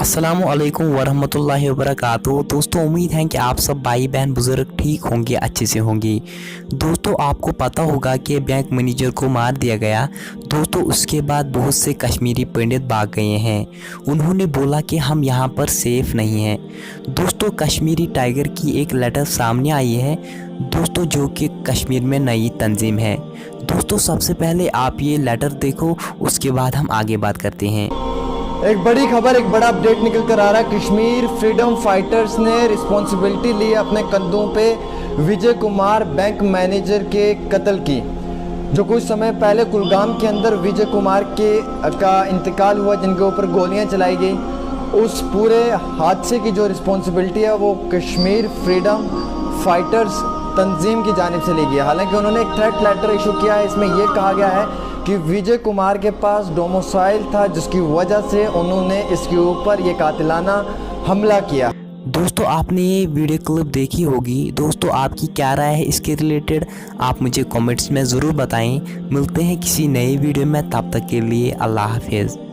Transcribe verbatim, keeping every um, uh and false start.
السلام علیکم ورحمۃ اللہ وبرکاتہ۔ دوستوں، امید ہے کہ آپ سب بھائی بہن بزرگ ٹھیک ہوں گے، اچھے سے ہوں گے۔ دوستوں، आपको पता होगा कि बैंक मैनेजर को मार दिया गया। दोस्तों, उसके बाद बहुत से कश्मीरी पंडित भाग गए हैं। उन्होंने बोला कि हम यहाँ पर सेफ नहीं हैं। दोस्तों, कश्मीरी टाइगर की एक लेटर सामने आई है दोस्तों, जो कि कश्मीर में नई तंजीम है। दोस्तों, सबसे पहले आप ये लेटर देखो, उसके बाद हम आगे बात करते हैं। एक बड़ी खबर, एक बड़ा अपडेट निकल कर आ रहा है। कश्मीर फ्रीडम फाइटर्स ने रिस्पॉन्सिबिलिटी ली है अपने कंधों पे विजय कुमार बैंक मैनेजर के कत्ल की। जो कुछ समय पहले कुलगाम के अंदर विजय कुमार के का इंतकाल हुआ, जिनके ऊपर गोलियां चलाई गई, उस पूरे हादसे की जो रिस्पॉन्सिबिलिटी है वो कश्मीर फ्रीडम फाइटर्स तंजीम की जानिब से ली गई है। हालांकि उन्होंने एक थ्रेट लेटर इशू किया है, इसमें यह कहा गया है कि विजय कुमार के पास डोमिसाइल था, जिसकी वजह से उन्होंने इसके ऊपर ये कातिलाना हमला किया। दोस्तों, आपने ये वीडियो क्लिप देखी होगी। दोस्तों, आपकी क्या राय है इसके रिलेटेड, आप मुझे कमेंट्स में ज़रूर बताएं। मिलते हैं किसी नए वीडियो में, तब तक के लिए अल्लाह हाफिज़।